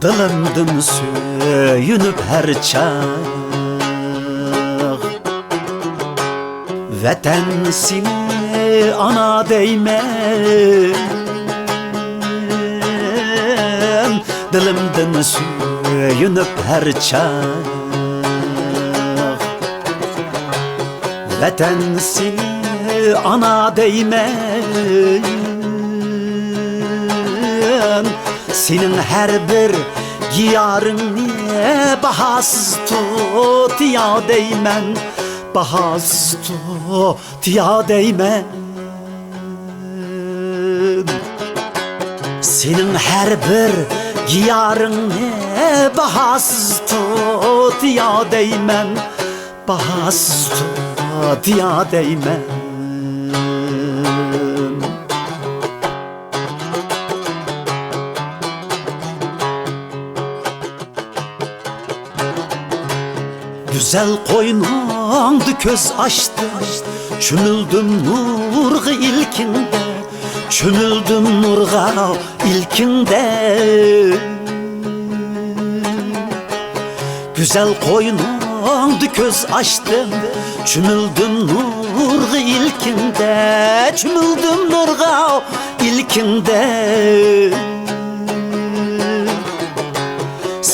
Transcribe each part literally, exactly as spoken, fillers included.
دىلىمدىن سۆيۈنۈپ ھەر چاغ، ۋەتەن سېنى ئانا دەيمەن. دىلىمدىن سۆيۈنۈپ ھەر چاغ، ۋەتەن سېنى ئانا دەيمەن. سېنىڭ ھەر بىر گىيارىڭنى باھاسىز تۇتىيا دەيمەن، باھاسىز تۇتىيا دەيمەن. سېنىڭ ھەر بىر گىيارىڭنى باھاسىز تۇتىيا دەيمەن، باھاسىز تۇتىيا دەيمەن. گۈزەل قوينۇڭدا كۆز ئاچتىم، چۆمۈلدۈم نۇرغا ئىلكىڭدە، چۆمۈلدۈم نۇرغا ئىلكىڭدە. گۈزەل قوينۇڭدا كۆز ئاچتىم، چۆمۈلدۈم نۇرغا ئىلكىڭدە، چۆمۈلدۈم نۇرغا ئىلكىڭدە.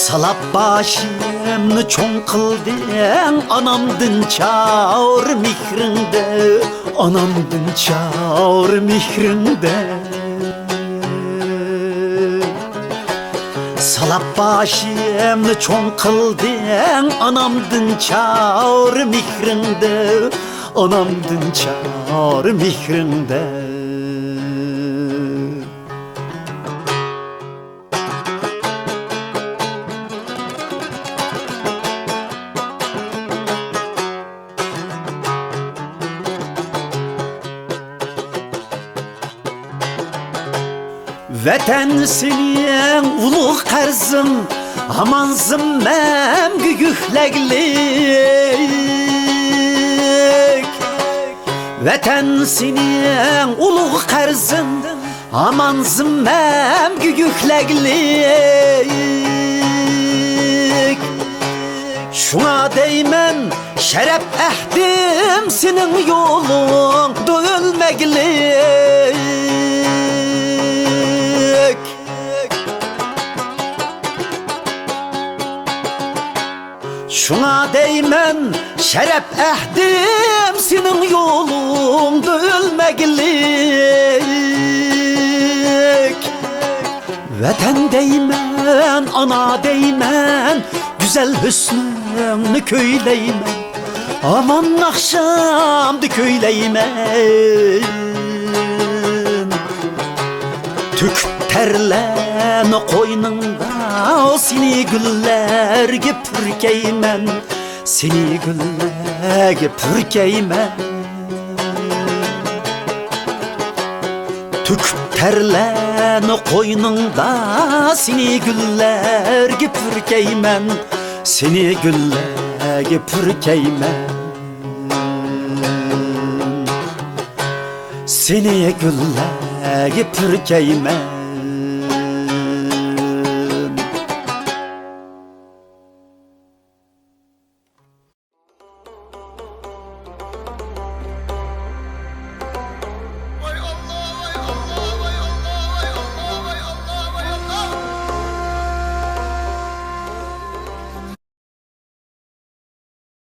سالاپ باشىمنى چوڭ قىلدىڭ، ئانامدىن چاۋۇر مېھرىڭدە، ئانامدىن چاۋۇر مېھرىڭدە. سالاپ باشىمنى چوڭ قىلدىڭ، ئانامدىن چاۋۇر مېھرىڭدە، ئانامدىن چاۋۇر مېھرىڭدە. ۋەتەن سېنىڭ ئۇلۇغ قەرزىڭ، ھامان زىممەمگە يۈكلەگلىك. ۋەتەن سېنىڭ ئۇلۇغ قەرزىڭ، ھامان زىممەمگە يۈكلەگلىك. شۇڭا دەيمەن، شەرەپ ئەھدىم سېنىڭ يولۇڭدا ئۆلمەگلىك. شۇڭا دەيمەن، شەرەپ ئەھدىم سېنىڭ يولۇڭدا ئۆلمەگلىك. ۋەتەن دەيمەن، ئانا دەيمەن، گۈزەل ھۆسنۈڭنى كۈيلەيمەن، ھامان ئاخشامدا كۈيلەيمەن. تۆكۈپ تەرلەرنى قوينۇڭدا، سېنى گۈللەرگە پۈركەيمەن، سېنى گۈللەرگە پۈركەيمەن. تۆكۈپ تەرلەرنى قوينۇڭدا، سېنى گۈللەرگە پۈركەيمەن، سېنى گۈللەرگە پۈركەيمەن، سېنى گۈللەرگە پۈركەيمەن.